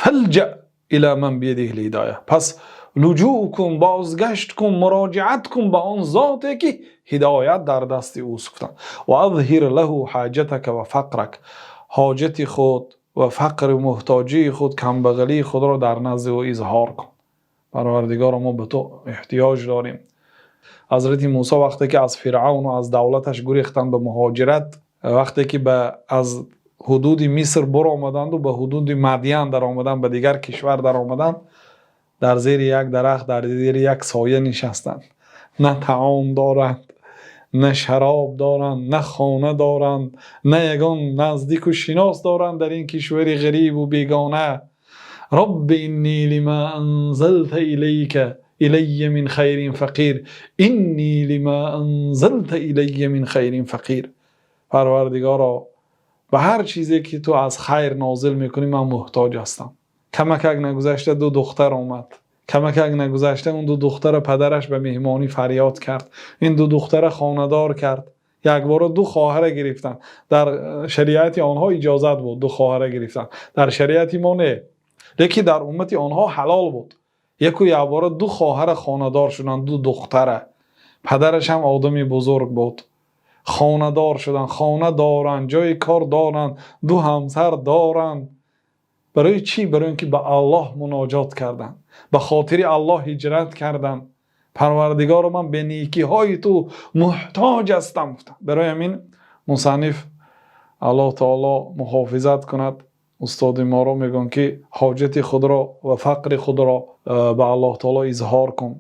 فالجأ إلى من بيده الهداية. Пас луҷӯъ кун, бозгашт кун, муроҷиат кун ба он зоте ки ҳидоят дар дасти ӯст, гуфтанд. وأظهر له حاجتك وفقرك. Ҳоҷати худ ва фақр ва муҳтоҷии худ, камбағалии худро дар назди ӯ изҳор кун. Парвардигоро, мо ба ту эҳтиёҷ дорем. Ҳазрати Мусо вақте ки аз Фиръавн ва аз давлаташ гурехтанд ба муҳоҷират, вақте ки аз ҳудуди Миср баромаданд ва ба ҳудуди Мадян даромаданд, ба дигар кишвар даромаданд, дар зери як дарахт, дар зери як соя нишастанд. На таом доранд, на шароб доранд, на хона доранд, на ягон наздику шинос доранд дар ин кишвари ғарибу бегона. رب إني لما أنزلت إلي من خير فقير، إني لما أنزلت إلي من خير فقير. Парвардигоро, ба ҳар чизе ки ту аз хайр нозил мекунӣ, ман муҳтоҷ ҳастам. Камакак нагузашта ду духтар омад. Камакак нагузашта он ду духтара падараш ба меҳмонӣ фарёд кард, ин ду духтара хонадор кард. Якбора ду хоҳара гирифтанд. Дар шариати онҳо иҷозат буд ду хоҳара гирифтан, дар шариати мо не, лекин дар уммати онҳо ҳалол буд. Яку якбора ду хоҳара хонадор шуданд, ду духтара. Падараш ҳам одами бузург буд. Хонадор шуданд, хона доранд, ҷои кор доранд, ду ҳамсар доранд. Барои чӣ? Барои ин ки ба Аллоҳ муноҷот карданд, ба хотири Аллоҳ ҳиҷрат карданд. Парвардигоро, ман ба некиҳои ту муҳтоҷ ҳастам, гуфтанд. Барои ҳамин мусанниф, Аллоҳ таоло муҳофизат кунад устоди моро, мегӯянд ки ҳоҷати худро ва фақри худро ба Аллоҳ таоло изҳор кун.